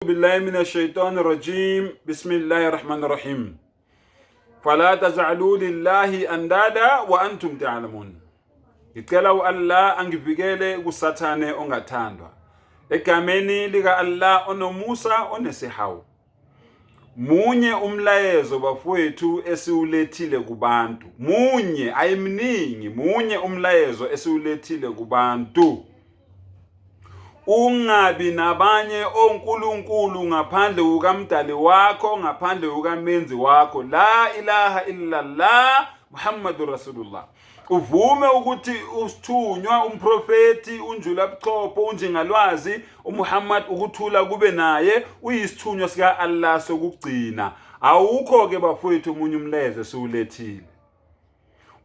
بالله من الشيطان الرجيم بسم الله الرحمن الرحيم فلا تجعلوا لله اندادا وانتم تعلمون ngicela u-Allah angivikele kusathane ongathandwa egameni lika-Allah onomusa onesihawu munye umlayezo bafowethu esiwulethile kubantu munye ayimningi munye umlayezo esiwulethile kubantu Ungabi nabanye onkulunkulu ngaphandle kukaMdali wakho, ngaphandle kukaMenzi wakho. La ilaha illallah Muhammadur Rasulullah. Uvume ukuthi usithunywa umprofethi unjula buchopho unjingalwazi uMuhammad ukuthula kube naye uyisithunywa sika Allah sokugcina. Awukho ke bafowethu omunye umlezo esiwulethile.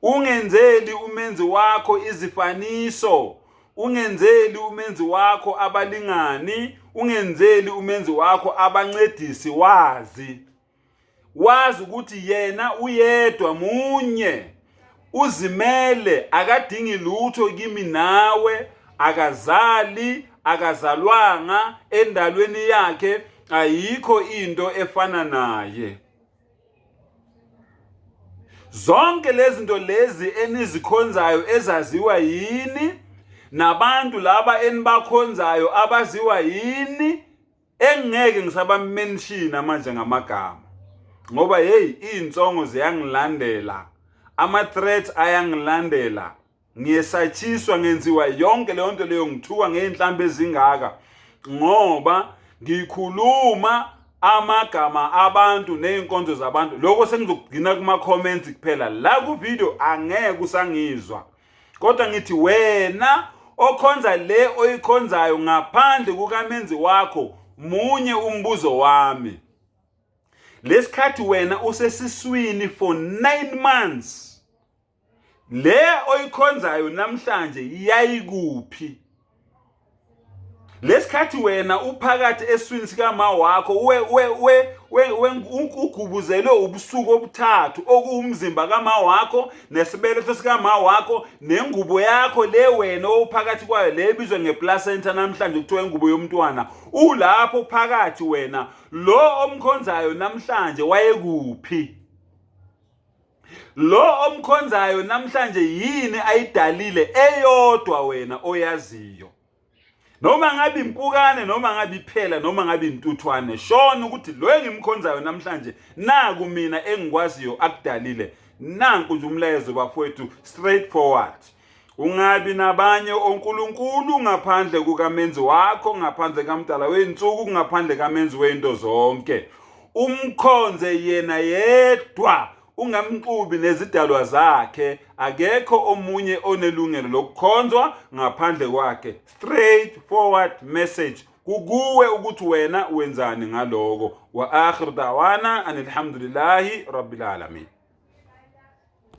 Ungenzeli umenzi wakho izifaniso, ungenzeli umenzi wakho abalingani, ungenzeli umenzi wakho abancedisi wazi. Wazi ukuthi yena uyedwa munye. Uzimele akadingi lutho kimi nawe, akazali, akazalwanga endalweni yakhe ayikho into efana naye. Zonke lezi zinto lezi enizikhonzayo ezaziwa yini nabantu laba enibakhonzayo abaziwa yini engeke ngisabamenshina manje ngamagama ngoba hey izinsongo ziyangilandela ama threats ayangilandela Ngiyesatshiswa ngenziwa yonke leyo nto leyo ngithuka ngey'nhlambi ezingaka ngoba ngikhuluma amagama abantu ney'nkonzo zabantu lokho sengizokugcina kuma-comments kuphela la ku-video angeke usangizwa kodwa ngithi wena okhonza le oyikhonzayo ngaphandle kukamenzi wakho munye umbuzo wami lesikhathi wena usesiswini for 9 months Le oyikhonzayo namhlanje yayikuphi? Lesikhathi wena uphakathi eswini sikama wakho we we we we ugubuzelwe ubusuku obuthathu okuwumzimba kama wakho nesibeletho sikama wakho nengubo yakho le wena ophakathi kwayo le ebizwa ngeplacenta namhlanje kuthiwa ingubo yomntwana ulapho phakathi wena lo omkhonzayo namhlanje wayekuphi? Lo omkhonzayo namhlanje yini ayidalile eyodwa wena oyaziyo? Noma ngabe impukane noma ngabe iphela noma ngabe intuthwane shona ukuthi lo engimkhonzayo namhlanje naku mina engikwaziyo akudalile nanku nje umlayezo bafowethu straight forward Ungabi nabanye onkulunkulu ngaphandle kukamenzi wakho, ngaphandle kamdala wezinsuku, ngaphandle kamenzi wento zonke. Umkhonze yena yedwa, ungamxubi nezidalwa zakhe. Akekho omunye onelungelo lokukhonzwa ngaphandle kwakhe. Straight forward message. Kukuwe ukuthi wena wenzani ngaloko. Wa akhir da'wana anilhamdulillahi rabbil alamin.